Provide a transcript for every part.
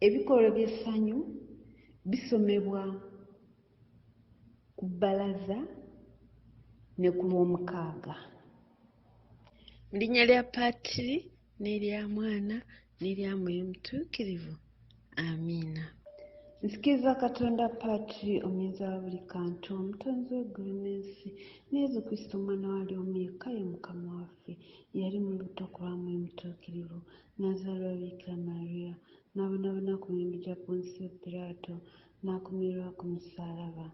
Ebikolwa by'essanyu bisomebwa ku bbalaza ne ku Lwomukaaga. Mu linnya lya Patri n'erya Mwana n'erya Mwoyo Mutuukirivu. Amiina. Nzikiriza Katonda Patri, Omuyinza wa buli kantu, Omutonzi w'eggulu n'ensi, ne Yezu Kristo Omwana we ali omu yekka ye Mukama waffe, eyali mu lubuto ku lwa Mwoyo Mutuukirivu, n'azaalibwa Bikira Maria, n'abonaabona ku mirembe gya Ponsiyo Piraato, n'akomererwa ku musaalaba,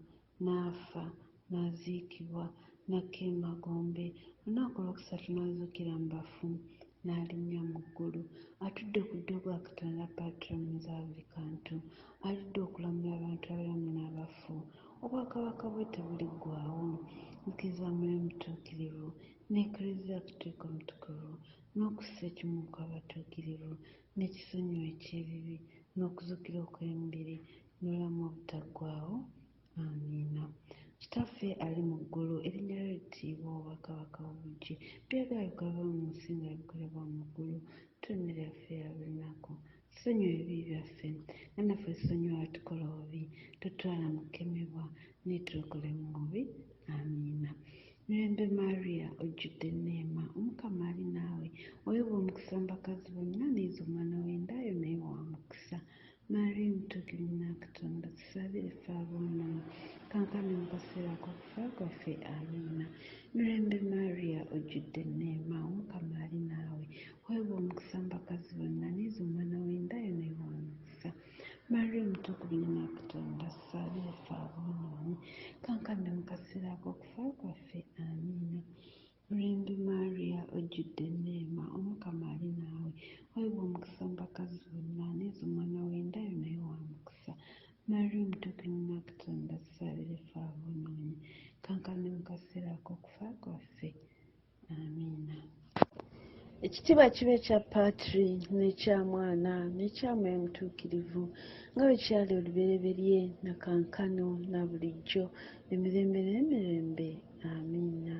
n'afa, n'aziikibwa, n'akka emagombe, olunaku olwokusatu n'azuukira mu bafu, n'alinnya mu ggulu, atudde ku ddyo gwa Katonda Patri Omuyinza wa buli kantu, alidde okulamula abantu abalamu n'abafu. Obwakabaka bwe tebuliggwaawo. Nzikiriza Mwoyo Mutuukirivu, n'Eklezia Katolika Omutukuvu, n'okussa ekimu okw'abatuukirivu, n'ekisonyiwo eky'ebibi, n'okuzuukira okw'emibiri, n'obulamu obutaggwaawo. Amiina. Kitaffe ali mu ggulu, erinnya lyo litiibwe, obwakabaka bwo bujje, by'oyagala bikolebwe mu nsi nga bwe bikolebwa mu ggulu. Tuwe emmere yaffe eya buli lunaku. Tusonyiwe ebibi byaffe, nga naffe bwe tusonyiwa abatukola obubi. Totutwala mu kukemebwa, naye tulokole mu bubi. Amiina. Mirembe Maria, ojjudde enneema, Omukama ali naawe, oweebwa omukisa mu bakazi bonna, ne Yezu omwana w'enda yo naye wa mukisa. Maria Omutuukirivu Nnyina wa Katonda, tusabire ffe aboonoonyi, kaakano ne mu kaseera ak'okufa kwaffe. Amiina. Mirembe Maria, ojjudde enneema, Omukama ali naawe, oweebwa omukisa mu bakazi bonna, ne Yezu omwana w'enda yo naye wa mukisa. Maria Omutuukirivu Nnyina wa Katonda, tusabire ffe aboonoonyi, kaakano ne mu kaseera ak'okufa kwaffe. Amiina. Mirembe Maria, ojjudde enneema, Omukama ali naawe, oweebwa omukisa mu bakazi bonna, ne Yezu omwana w'enda yo naye wa mukisa. Maria Omutuukirivu Nnyina wa Katonda, tusabire ffe aboonoonyi, kaakano ne mu kaseera ak'okufa kwaffe. Amiina. Ekitiibwa kibe ekya Patri n'ekya Mwana n'ekya Mwoyo Mutuukirivu, nga bwe kyali olubereberye na kaakano na bulijjo, emirembe n'emirembe. Amiina.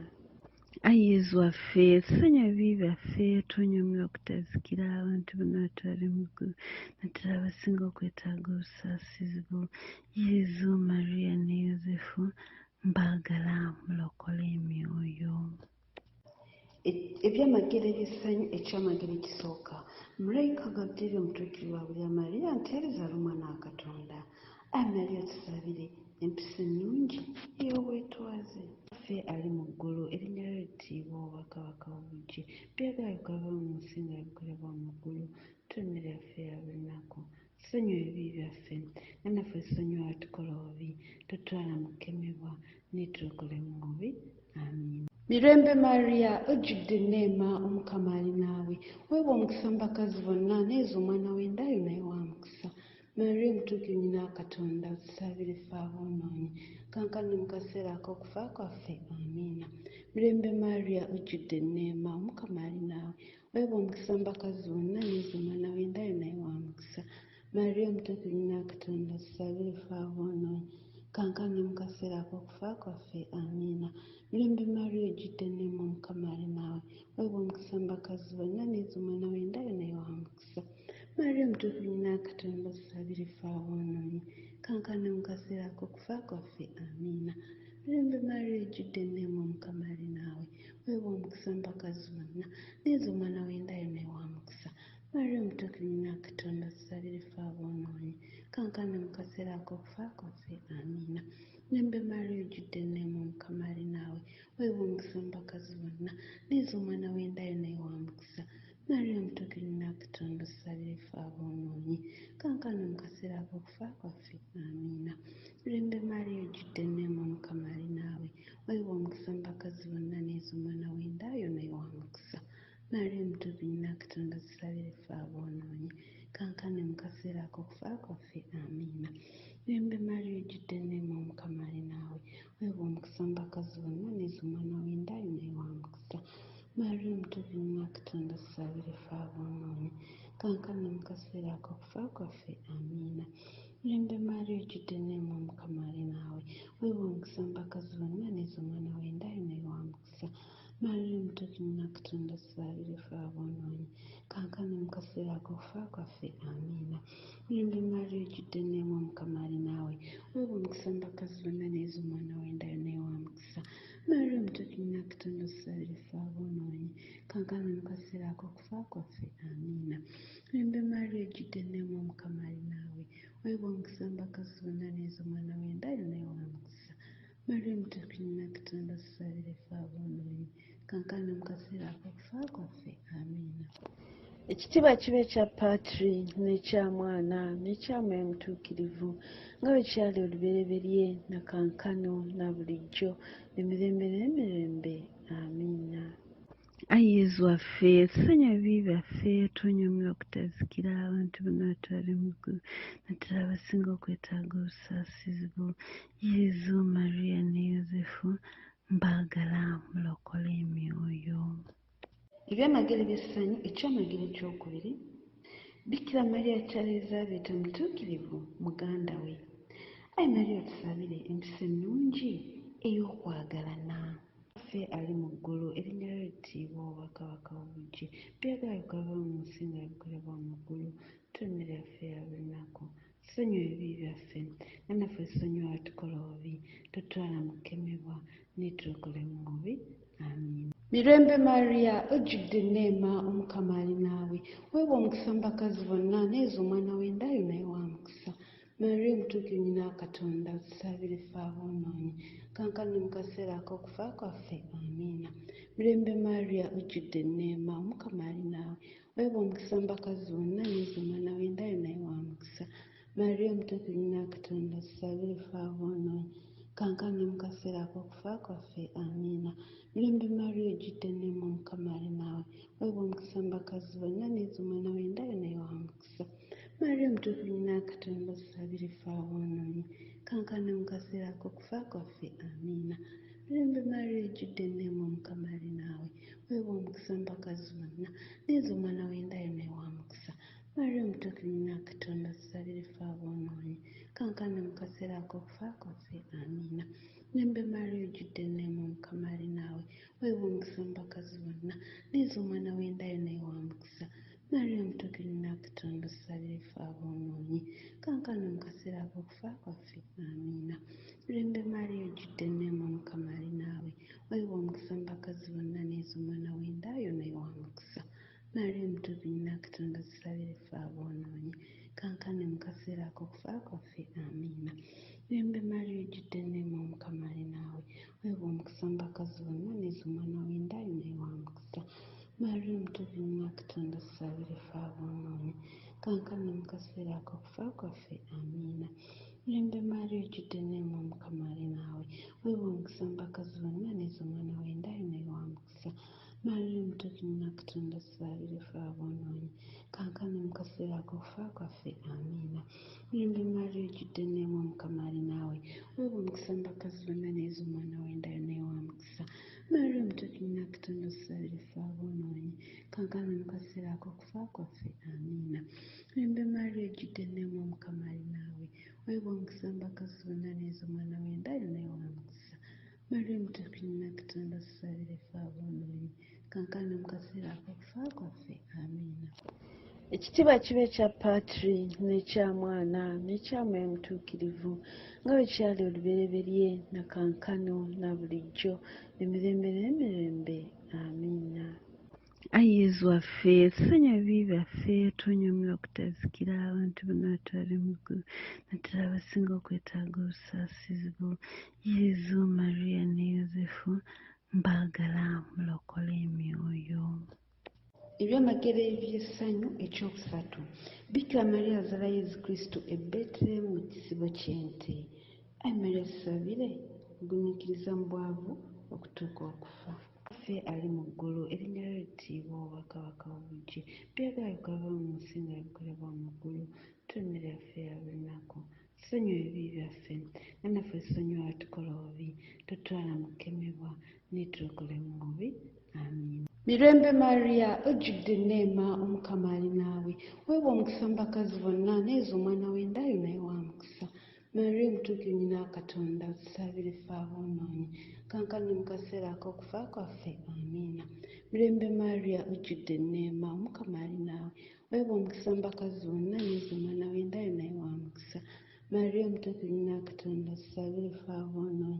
Ayi Yezu waffe, tusonyiwe ebibi byaffe, otuwonye omuliro ogutazikira, abantu bonna batwale mu ggulu, naddala abasinga okwetaaga obusaasizi bwo. Yezu, Maria ne Yozefu, mbaagala mulokole emyoyo. Ebyamagero eby'essanyu. Ekyamagero ekisooka, Malayika Gabulyeri Omutuukirivu abuulira Maria nti alizaala omwana wa Katonda. Ayi Maria tusabire empisa ennungi ey'obwetwaze. Kitaffe ali mu ggulu, erinnya lyo litiibwe, obwakabaka bwo bujje, by'oyagala bikolebwe mu nsi nga bwe bikolebwa mu ggulu. Tuwe emmere yaffe eya buli lunaku. Tusonyiwe ebibi byaffe, nga naffe bwe tusonyiwa abatukola obubi. Totutwala mu kukemebwa, naye tulokole mu bubi. Amiina. Mirembe Maria, ojjudde enneema, Omukama ali naawe. Weebwa omukisa mu bakazi bonna, ne Yezu omwana w'enda yo naye wa mukisa. Maria Omutuukirivu Nnyina wa Katonda, otusabire ffe aboonoonyi, kaakano ne mu kaseera ak'okufa kwaffe. Amiina. Mirembe Maria, ojjudde enneema, Omukama ali naawe. Weebwa omukisa mu bakazi bonna, ne Yezu omwana w'enda yo naye wa mukisa. Maria Omutuukirivu Nnyina wa Katonda, otusabire ffe aboonoonyi, kaakano ne mu kaseera ak'okufa kwaffe. Amiina. Mirembe Maria, ojjudde enneema, Omukama ali naawe. Weebwa omukisa mu bakazi bonna, ne Yezu omwana w'enda yo naye wa mukisa. Maria Omutuukirivu Nnyina wa Katonda, otusabire ffe aboonoonyi, kaakano ne mu kaseera ak'okufa kwaffe. Amiina. Mirembe Maria, ojjudde enneema, Omukama ali naawe. Weebwa omukisa mu bakazi bonna, ne Yezu omwana w'enda yo naye wa mukisa. Maria Omutuukirivu Nnyina wa Katonda, otusabire ffe aboonoonyi, kaakano ne mu kaseera ak'okufa kwaffe. Amiina. Mirembe Maria, ojjudde enneema, Omukama ali naawe. Weebwa omukisa mu bakazi bonna, ne Yezu omwana w'enda yo naye wa mukisa. Maria Omutuukirivu Nnyina wa Katonda, otusabire ffe aboonoonyi, kaakano ne mu kaseera ak'okufa kwaffe. Amiina. Mirembe Maria, ojjudde enneema, Omukama ali naawe. Weebwa omukisa mu bakazi bonna, ne Yezu omwana w'enda yo naye wa mukisa. Maria Omutuukirivu Nnyina wa Katonda, otusabire ffe aboonoonyi, kaakano ne mu kaseera ak'okufa kwaffe. Amiina. Mirembe Maria, ojjudde enneema, Omukama ali naawe. Weebwa omukisa mu bakazi bonna, ne Yezu omwana w'enda yo naye wa mukisa. Maria Omutuukirivu Nnyina wa Katonda, otusabire ffe aboonoonyi, kaakano ne mu kaseera ak'okufa kwaffe. Amiina. Mirembe Maria, ojjudde enneema, Omukama ali naawe. Weebwa omukisa mu bakazi bonna, ne Yezu omwana w'enda yo naye wa mukisa. Maria Omutuukirivu Nnyina wa Katonda, otusabire ffe aboonoonyi, kaakano ne mu kaseera ak'okufa kwaffe. Amiina. Mirembe Maria ojjudde enneema, Omukama ali naawe. Weebwa omukisa mu bakazi bonna, ne Yezu omwana w'enda yo naye wa mukisa. Maria Omutuukirivu Nnyina Katonda, otusabire ffe aboonoonyi, kaakano ne mu kaseera ak'okufa kwaffe. Amiina. Mirembe Maria ojjudde enneema, Omukama ali naawe. Weebwa omukisa mu bakazi bonna, ne Yezu omwana w'enda yo naye wa mukisa. Maria Omutuukirivu Nnyina Katonda, otusabire ffe aboonoonyi, kaakano ne mu kaseera ak'okufa kwaffe. Amiina. Ekitiibwa kibe kya Patri n'ekya Mwana n'ekya Mwoyo Mutuukirivu, nga bwe kyali olubereberye na kaakano na bulijjo, emirembe n'emirembe. Amiina. Ayi Yezu waffe, tusonyiwe ebibi byaffe, tuwonye omuliro ogutazikira, abantu bonna batwale mu ggulu, naddala abasinga okwetaaga obusaasizi bwo. Yezu, Maria ne Yozefu, mbaagala mulokole emyoyo. Ebyamagero eby'essanyu, ekyamagero ekyokubiri, Bikira Maria akyala Elizaabeeti omutuukirivu muganda we. Ayi Maria otusabire empisa ennungi ey'okwagalana. Ffe ali mu ggulu, erinnya lyo litiibwe, obwakabaka bwo bujje, by'oyagala bikolebwe mu nsi nga bwe bikolebwa mu ggulu. Tuwe emmere yaffe eya buli lunaku. Tusonyiwe ebibi byaffe, nga naffe bwe tusonyiwa abatukola obubi. Totutwala mu kukemebwa, naye tulokole mu bubi. Amiina. Mirembe Maria, ojjudde enneema, Omukama ali naawe. Weebwa omukisa mu bakazi bonna, ne Yezu omwana w'enda yo naye wa mukisa. Maria Omutuukirivu Nnyina wa Katonda, otusabire ffe aboonoonyi, kaakano ne mu kaseera ak'okufa kwaffe. Amiina. Mirembe Maria, ojjudde enneema, Omukama ali naawe. Weebwa omukisa mu bakazi bonna, ne Yezu omwana w'enda yo naye wa mukisa. Maria Omutuukirivu Nnyina wa Katonda, otusabire ffe aboonoonyi, kaakano ne mu kaseera ak'okufa kwaffe. Amiina. Mirembe Maria, ojjudde enneema, Omukama ali naawe. Weebwa omukisa mu bakazi bonna, ne Yezu omwana w'enda yo naye wa mukisa. Maria Omutuukirivu Nnyina wa Katonda, otusabire ffe aboonoonyi, kaakano ne mu kaseera ak'okufa kwaffe. Amiina. Mirembe Maria, ojjudde enneema, Omukama ali naawe. Weebwa omukisa mu bakazi bonna, ne Yezu omwana w'enda yo naye wa mukisa. Maria Omutuukirivu Nnyina wa Katonda, otusabire ffe aboonoonyi, kaakano ne mu kaseera ak'okufa kwaffe. Amiina. Mirembe Maria, ojjudde enneema, Omukama ali naawe. Weebwa omukisa mu bakazi bonna, ne Yezu omwana w'enda yo naye wa mukisa. Maria Omutuukirivu Nnyina wa Katonda, otusabire ffe aboonoonyi, kaakano ne mu kaseera ak'okufa kwaffe. Amiina. Mirembe Maria, ojjudde enneema, Omukama ali naawe. Weebwa omukisa mu bakazi bonna, ne Yezu omwana w'enda yo naye wa mukisa. Maria Omutuukirivu Nnyina wa Katonda, otusabire ffe aboonoonyi, kaakano ne mu kaseera ak'okufa kwaffe. Amiina. Mirembe Maria, ojjudde enneema, Omukama ali naawe. Weebwa omukisa mu bakazi bonna, ne Yezu omwana w'enda yo naye wa mukisa. Maria Omutuukirivu Nnyina wa Katonda, otusabire ffe aboonoonyi, kaakano ne mu kaseera ak'okufa kwaffe. Amiina. Mirembe Maria, ojjudde enneema, Omukama ali naawe. Weebwa omukisa mu bakazi bonna, ne Yezu omwana w'enda yo naye wa mukisa. Maria Omutuukirivu Nnyina wa Katonda, otusabire ffe aboonoonyi, kaakano ne mu kaseera ak'okufa kwaffe. Amiina. Mirembe Maria, ojjudde enneema, Omukama ali naawe. Weebwa omukisa mu bakazi bonna, ne Yezu omwana w'enda yo naye wa mukisa. Maria Omutuukirivu Nnyina wa Katonda, otusabire ffe aboonoonyi, kaakano ne mu kaseera ak'okufa kwaffe. Amiina. Mirembe Maria, ojjudde enneema, Omukama ali naawe. Weebwa omukisa mu bakazi bonna, ne Yezu omwana w'enda yo naye wa mukisa. Maria Omutuukirivu Nnyina wa Katonda, otusabire ffe aboonoonyi, kaakano ne mu kaseera ak'okufa kwaffe. Amiina. Ekitiibwa kibe kya Patri n'ekya Mwana n'ekya Mwoyo Mutuukirivu, nga bwe kyali olubereberye na kaakano na bulijjo, emirembe n'emirembe. Amiina. Ayi Yezu waffe, tusonyiwe ebibi byaffe, tuwonye omuliro ogutazikira, abantu bonna batwale mu ggulu, naddala abasinga okwetaaga obusaasizi bwo. Yezu, Maria ne Yozefu, mbaagala mulokole emyoyo. Ebyamagero eby'essanyu ekyokusatu, Bikira Maria azaala Yezu Kristo e Betelehemu mu kisibo ky'ente. Ayi Maria tusabire okugumiikiriza mu bwavu okutuuka okufa. Ffe ali mu ggulu, erinnya lyo litiibwe, obwakabaka bwo bujje, by'oyagala bikolebwe mu nsi nga bwe bikolebwa mu ggulu. Tuwe emmere yaffe eya buli lunaku. Tusonyiwe ebibi byaffe, nga naffe bwe tusonyiwa abatukola obubi. Totutwala mu kukemebwa, naye tulokole mu bubi. Amiina. Mirembe Maria, ojjudde enneema, Omukama ali naawe. Weebwa omukisa mu bakazi bonna, ne Yezu omwana w'enda yo naye wa mukisa. Maria Omutuukirivu Nnyina wa Katonda, otusabire ffe aboonoonyi, kaakano ne mu kaseera ak'okufa kwaffe. Amiina. Mirembe Maria, ojjudde enneema, Omukama ali naawe. Weebwa omukisa mu bakazi bonna, ne Yezu omwana w'enda yo Maria Omutuukirivu Nnyina wa Katonda, otusabire ffe aboonoonyi,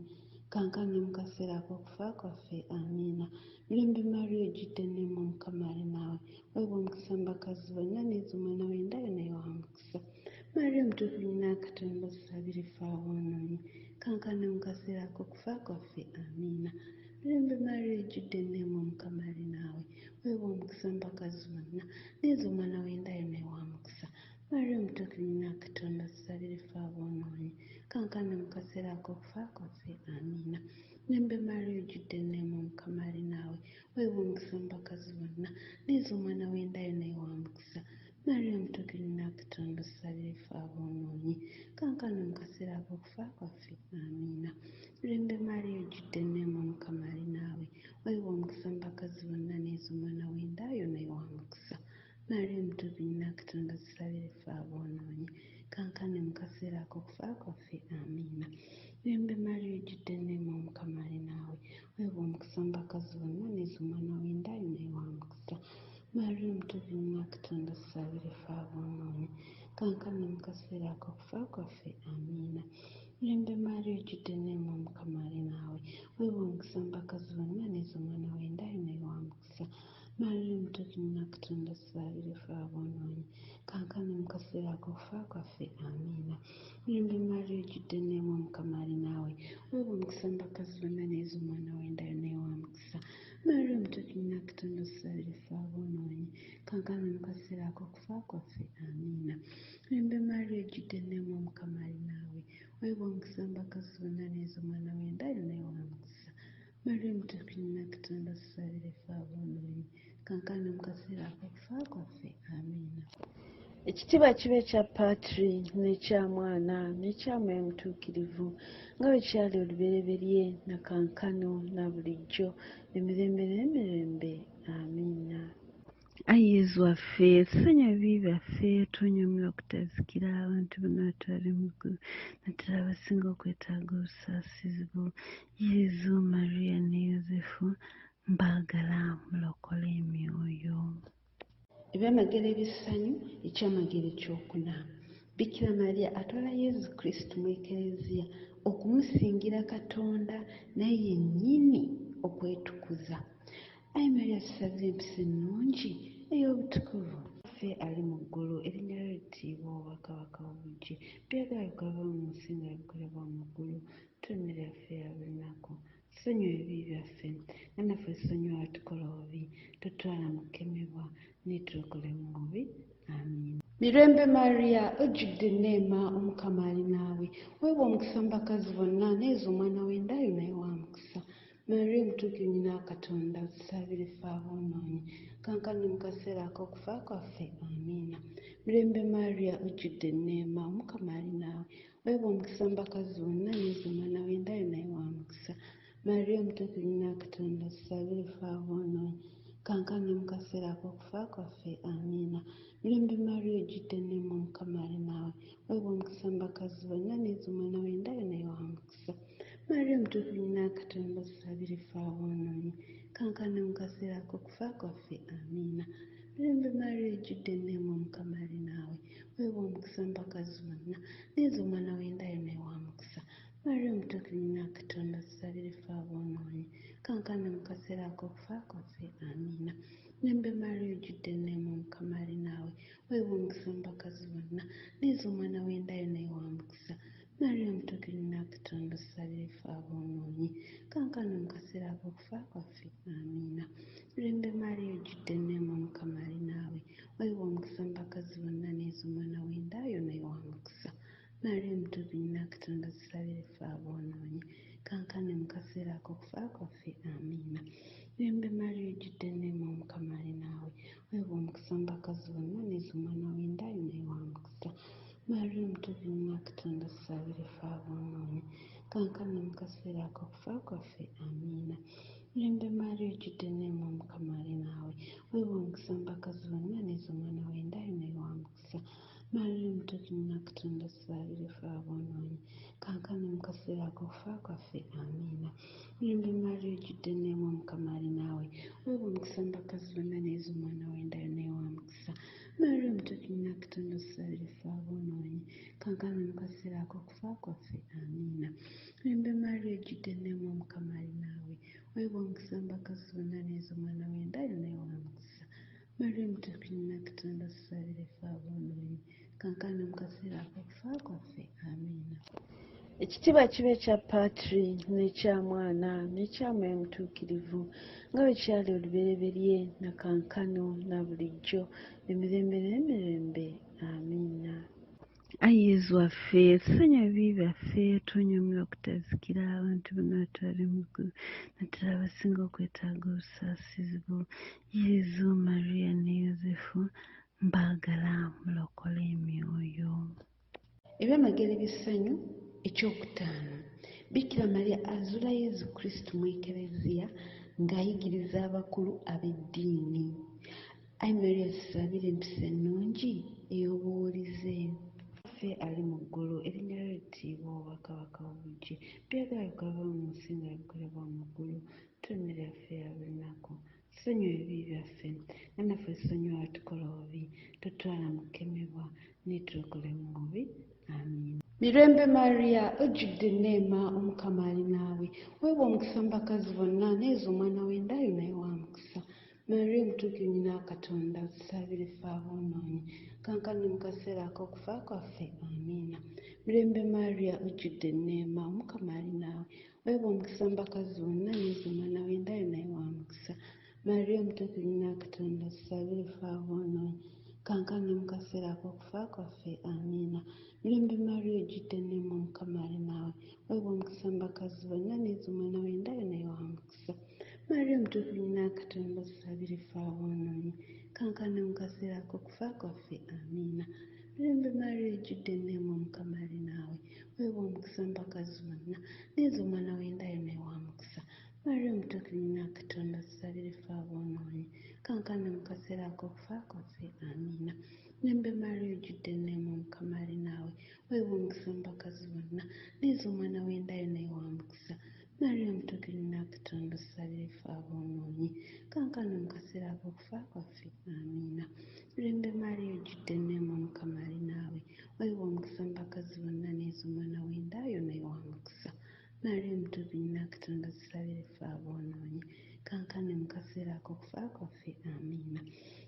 kaakano ne mu kaseera ak'okufa kwaffe. Amiina. Mirembe Maria, ojjudde enneema, Omukama ali naawe, weebwa omukisa mu bakazi bonna, ne Yezu omwana w'enda yo naye wa mukisa. Maria Omutuukirivu Nnyina wa Katonda, otusabire ffe aboonoonyi, kaakano ne mu kaseera ak'okufa kwaffe. Amiina. Mirembe Maria, ojjudde enneema, Omukama ali naawe, weebwa omukisa mu bakazi bonna, ne Yezu omwana w'enda yo naye wa mukisa. Maria Omutuukirivu Nnyina wa Katonda, otusabire ffe aboonoonyi, kaakano ne mu kaseera ak'okufa kwaffe. Amiina. Mirembe Maria, ojjudde enneema, Omukama ali naawe, weebwa omukisa mu bakazi bonna, ne Yezu omwana w'enda yo naye wa mukisa. Maria Omutuukirivu Nnyina wa Katonda, otusabire ffe aboonoonyi, kaakano ne mu kaseera ak'okufa kwaffe. Amiina. Mirembe Maria, ojjudde enneema, Omukama ali naawe, weebwa omukisa mu bakazi bonna, ne Yezu omwana w'enda yo naye wa mukisa. Maria Omutuukirivu Nnyina wa Katonda, otusabire ffe aboonoonyi, kaakano ne mu kaseera ak'okufa kwaffe. Amiina. Mirembe Maria, ojjudde enneema, Omukama ali naawe, weebwa omukisa mu bakazi bonna, ne Yezu omwana w'enda yo naye wa mukisa. Maria Omutuukirivu Nnyina wa Katonda, otusabire ffe aboonoonyi, kaakano ne mu kaseera ak'okufa kwaffe. Amiina. Mirembe Maria, ojjudde enneema, Omukama ali naawe, weebwa omukisa mu bakazi bonna, ne Yezu omwana w'enda yo naye wa mukisa. Maria Omutuukirivu Nnyina wa Katonda, otusabire ffe aboonoonyi, kaakano ne mu kaseera ak'okufa kwaffe. Amiina. Mirembe Maria, ojjudde enneema, Omukama ali naawe, weebwa omukisa mu bakazi bonna, ne Yezu omwana w'enda yo naye wa mukisa. Maria Omutuukirivu Nnyina wa Katonda, otusabire ffe aboonoonyi, kaakano ne mu kaseera ak'okufa kwaffe. Amiina. Mirembe Maria, ojjudde enneema, Omukama ali naawe, weebwa omukisa mu bakazi bonna, ne Yezu omwana w'enda yo naye wa mukisa. Maria Omutuukirivu Nnyina wa Katonda, otusabire ffe aboonoonyi, kaakano ne mu kaseera ak'okufa kwaffe. Amiina. Ekitiibwa kibe ekya Patri n'ekya Mwana n'ekya Mwoyo Mutuukirivu, nga bwe kyali olubereberye na kaakano na bulijjo, emirembe n'emirembe. Amiina. Ayi Yezu waffe, tusonyiwe ebibi byaffe, tuwonye omuliro ogutazikira, abantu bonna batwale mu ggulu, naddala abasinga okwetaaga obusaasizi bwo. Yezu, Maria ne Yozefu, mbaagala mulokole emyoyo. Ebyamagero eby'essanyu, ekyamagero ekyokuna. Bikira Maria atwala Yezu Kristu mu Ekereziya okumusingira Katonda naye yennyini okwetukuza. Ayi Maria, tusabire empisa ennungi ey'obutukuvu. Ffe ali mu ggulu, erinnya lyo litiibwe, obwakabaka bwo bujje, by'oyagala bikolebwe mu nsi nga bwe bikolebwa mu ggulu. Tuwe emmere yaffe eya buli lunaku. Tusonyiwe ebibi byaffe, nga naffe tusonyiwa abatukola obubi. Totutwala mu kukemebwa, naye tulokole mu bubi. Amiina. Mirembe Maria, ojjudde enneema, Omukama ali naawe. Weebwa omukisa mu bakazi bonna, ne Yezu omwana w'enda yo naye wa mukisa. Maria Omutuukirivu Nnyina wa Katonda, otusabire ffe aboonoonyi, kaakano ne mu kaseera ak'okufa kwaffe. Amiina. Mirembe Maria, ojjudde enneema, Omukama ali naawe. Weebwa omukisa mu bakazi bonna, ne Yezu omwana w'enda yo naye wa mukisa. Maria Omutuukirivu Nnyina wa Katonda, otusabire ffe aboonoonyi, kaakano ne mu kaseera ak'okufa kwaffe. Amiina. Mirembe Maria, ojjudde enneema, Omukama ali naawe. Weebwa omukisa mu bakazi bonna, ne Yezu omwana w'enda yo naye wa mukisa. Maria Omutuukirivu Nnyina wa Katonda, otusabire ffe aboonoonyi, kaakano ne mu kaseera ak'okufa kwaffe. Amiina. Mirembe Maria, ojjudde enneema, Omukama ali naawe. Weebwa omukisa mu bakazi bonna, ne Yezu omwana w'enda yo naye wa mukisa. Maria Omutuukirivu Nnyina wa Katonda, otusabire ffe aboonoonyi, kaakano ne mu kaseera ak'okufa kwaffe. Amiina. Mirembe Maria, ojjudde enneema, Omukama ali naawe. Weebwa omukisa mu bakazi bonna, ne Yezu omwana w'enda yo naye wa mukisa. Maria Omutuukirivu Nnyina wa Katonda, otusabire ffe aboonoonyi, kaakano ne mu kaseera ak'okufa kwaffe. Amiina. Mirembe Maria, ojjudde enneema, Omukama ali naawe. Weebwa omukisa mu bakazi bonna, ne Yezu omwana w'enda yo naye wa mukisa. Maria Omutuukirivu Nnyina wa Katonda, otusabire ffe aboonoonyi, kaakano ne mu kaseera ak'okufa kwaffe. Amiina. Mirembe Maria, ojjudde enneema, Omukama ali naawe. Weebwa omukisa mu bakazi bonna, ne Yezu omwana w'enda yo naye wa mukisa. Maria Omutuukirivu Nnyina wa Katonda, otusabire ffe aboonoonyi, kaakano ne mu kaseera ak'okufa kwaffe. Amiina. Mirembe Maria, ojjudde enneema, Omukama ali naawe. Weebwa omukisa mu bakazi bonna, ne Yezu omwana w'enda yo naye wa mukisa. Maria Omutuukirivu Nnyina wa Katonda, otusabire ffe aboonoonyi, kaakano ne mu kaseera ak'okufa kwaffe. Amiina. Mirembe Maria, ojjudde enneema, Omukama ali naawe. Weebwa omukisa mu bakazi bonna, ne Yezu omwana w'enda yo naye wa mukisa. Maria Omutuukirivu Nnyina wa Katonda, otusabire ffe aboonoonyi, kaakano ne mu kaseera ak'okufa kwaffe. Amiina. Mirembe Maria, ojjudde enneema, Omukama ali naawe, weebwa omukisa mu bakazi bonna, ne Yezu omwana w'enda yo naye wa mukisa. Maria Omutuukirivu Nnyina Katonda, otusabire ffe aboonoonyi, kaakano ne mu kaseera ak'okufa kwaffe. Amiina. Ekitiibwa kibe kya Patri, n'ekya Mwana, n'ekya Mwoyo Mutuukirivu, nga bwe kyali olubereberye, na kaakano, na bulijjo, emirembe n'emirembe. Amiina. Ayi Yezu waffe, tusonyiwe ebibi byaffe, tuwonye omuliro ogutazikira, abantu bonna batwale mu ggulu, naddala abasinga okwetaaga obusaasizi bwo. Yezu, Maria ne Yozefu, mbaagala mulokole emyoyo. Ebyamagero eby'essanyu ekyokutaano, Bikira Maria azuula Yezu Kristu mu Ekereziya ng'ayigiriza abakulu ab'eddiini. Ayi Maria tusabire empisa ennungi ey'obuwulize. Ffe ali mu ggulu, erinnya lyo litiibwe, obwakabaka bwo bujje, by'oyagala bikolebwe mu nsi nga bwe bikolebwa mu ggulu. Tuwe emmere yaffe eya buli lunaku. Tusonyiwe ebibi byaffe, nga naffe tusonyiwa abatukola obubi. Totutwala mu kukemebwa, naye tulokole mu bubi. Amiina. Mirembe Maria, ojjudde enneema, Omukama ali naawe. Weebwa omukisa mu bakazi bonna, ne Yezu omwana w'enda yo naye wa mukisa. Maria Omutuukirivu Nnyina wa Katonda, otusabire ffe aboonoonyi, kaakano ne mu kaseera ak'okufa kwaffe. Amiina. Mirembe Maria, ojjudde enneema, Omukama ali naawe. Weebwa omukisa mu bakazi bonna, ne Yezu omwana w'enda yo naye wa mukisa. Maria Omutuukirivu Nnyina wa Katonda, otusabire ffe aboonoonyi, kaakano ne mu kaseera ak'okufa kwaffe. Amiina. Mirembe Maria, ojjudde enneema, Omukama ali naawe. Weebwa omukisa mu bakazi bonna, ne Yezu omwana w'enda yo naye wa mukisa. Maria Omutuukirivu Nnyina wa Katonda, otusabire ffe aboonoonyi, kaakano ne mu kaseera ak'okufa kwaffe. Amiina. Mirembe Maria, ojjudde enneema, Omukama ali naawe. Weebwa omukisa mu bakazi bonna, ne Yezu omwana w'enda yo naye wa mukisa. Maria Omutuukirivu Nnyina wa Katonda, otusabire ffe aboonoonyi, kaakano ne mu kaseera ak'okufa kwaffe. Amiina. Mirembe Maria, ojjudde enneema, Omukama ali naawe. Weebwa omukisa mu bakazi bonna, ne Yezu omwana w'enda yo naye wa mukisa. Maria Omutuukirivu Nnyina wa Katonda, otusabire ffe aboonoonyi, kaakano ne mu kaseera ak'okufa kwaffe. Amiina. Mirembe Maria, ojjudde enneema, Omukama ali naawe. Weebwa omukisa mu bakazi bonna, ne Yezu omwana w'enda yo naye wa mukisa. Maria Omutuukirivu Nnyina wa Katonda, otusabire ffe aboonoonyi, kaakano ne mu kaseera ak'okufa kwaffe. Amiina.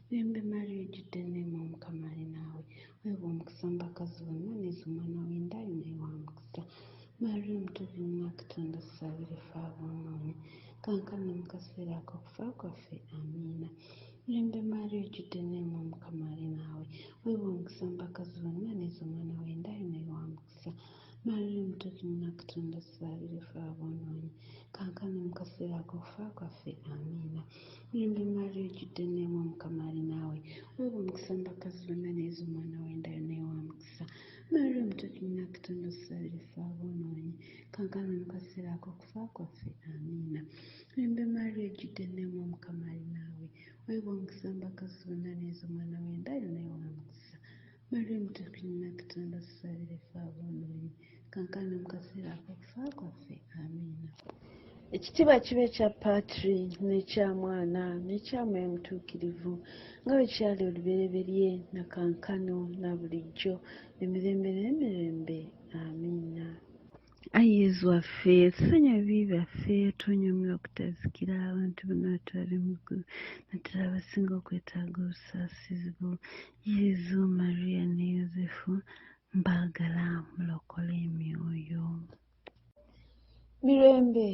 Mirembe Maria, ojjudde enneema, Omukama ali naawe. Weebwa omukisa mu bakazi bonna, ne Yezu omwana w'enda yo naye wa mukisa. Maria Omutuukirivu Nnyina wa Katonda, otusabire ffe aboonoonyi, kaakano ne mu kaseera ak'okufa kwaffe. Amiina. Mirembe Maria, ojjudde enneema, Omukama ali naawe. Weebwa omukisa mu bakazi bonna, ne Yezu omwana w'enda yo naye wa mukisa. Maria Omutuukirivu Nnyina wa Katonda, otusabire ffe aboonoonyi, kaakano ne mu kaseera ak'okufa kwaffe. Amiina. Mirembe Maria, ojjudde enneema, Omukama ali naawe. Weebwa omukisa mu bakazi bonna, ne Yezu omwana w'enda yo naye wa mukisa. Maria Omutuukirivu Nnyina wa Katonda, otusabire ffe aboonoonyi, kaakano ne mu kaseera ak'okufa kwaffe. Amiina. Mirembe Maria, ojjudde enneema, Omukama ali naawe. Weebwa omukisa mu bakazi bonna, ne Yezu omwana w'enda yo naye wa mukisa. Maria Omutuukirivu Nnyina wa Katonda, otusabire ffe aboonoonyi, kaakano ne mu kaseera ak'okufa kwaffe. Amiina. Ekitiibwa kibe kya Patri, n'ekya Mwana, n'ekya Mwoyo Mutuukirivu, nga bwe kyali olubereberye, na kaakano, na bulijjo, emirembe n'emirembe. Amiina. Ayi Yezu waffe, tusonyiwe ebibi byaffe, tuwonye omuliro ogutazikira, abantu bonna batwale mu ggulu, naddala abasinga okwetaaga obusaasizi bwo. Yezu, Maria ne Yozefu, mbaagala mulokole emyoyo. Mirembe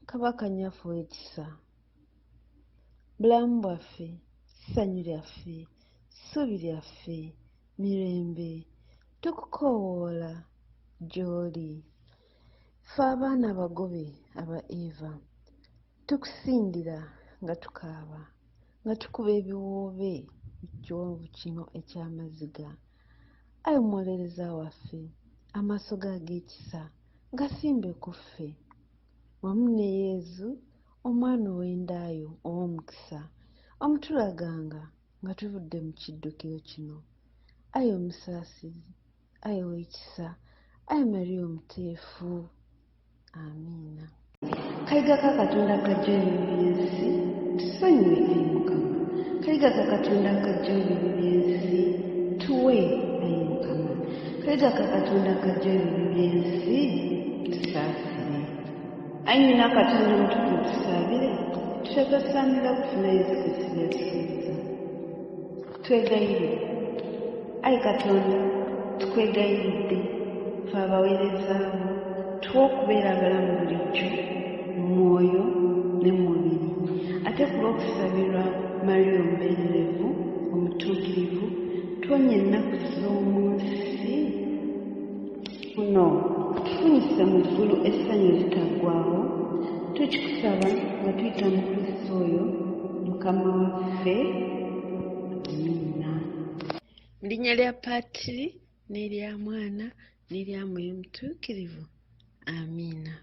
Kabaka nnyaffe ow'ekisa, bulamu bwaffe, ssanyu lyaffe, ssuubi lyaffe, mirembe, tukukoowoola gy'oli. Ffe abaana abagobe aba Eva, tukusindira nga tukaaba, nga tukuba ebiwoobe mu kiwonvu kino eky'amaziga. Ayi Omuwolereza waffe, amaaso go ag'ekisa gasimbe ku ffe, wamu ne Yezu, Omwana ow'enda yo ow'omukisa, omutulaganga nga tuvudde mu kiddukiro kino. Ayi Omusaasizi, ayi Ow'ekisa, ayi Maria Omuteefu. Amiina. Kaliga ka Katonda akaggyawo ebibi by'ensi, tusonyiwe ayi Mukama. Kaliga ka Katonda akaggyawo ebibi by'ensi, tuwe ayi Mukama. Kaliga ka Katonda akaggyawo ebibi by'ensi, tusaasire. Ayi Nnyina Katonda omutukuvu tusaabire, tutasaanira kufuna Yesu Kristo by'atusuubiza. Twegayirire. Ayi Katonda, tukwegayiridde, ffe abaweereza bo, tuwe okubeera abalamu bulijjo mu mwoyo ne mu mubiri, ate ku lw'okusabirwa Maria Omubeererevu Omutuukirivu, tuwonye ennaku z'omu nsi muno, tufunyise mu ggulu essanyu eritaggwaawo, tukikusaba nga tuyita mu Kristo oyo Mukama waffe. Amiina. Mu linnya lya Patri n'erya Mwana n'erya Mwoyo Mutuukirivu. Amiina.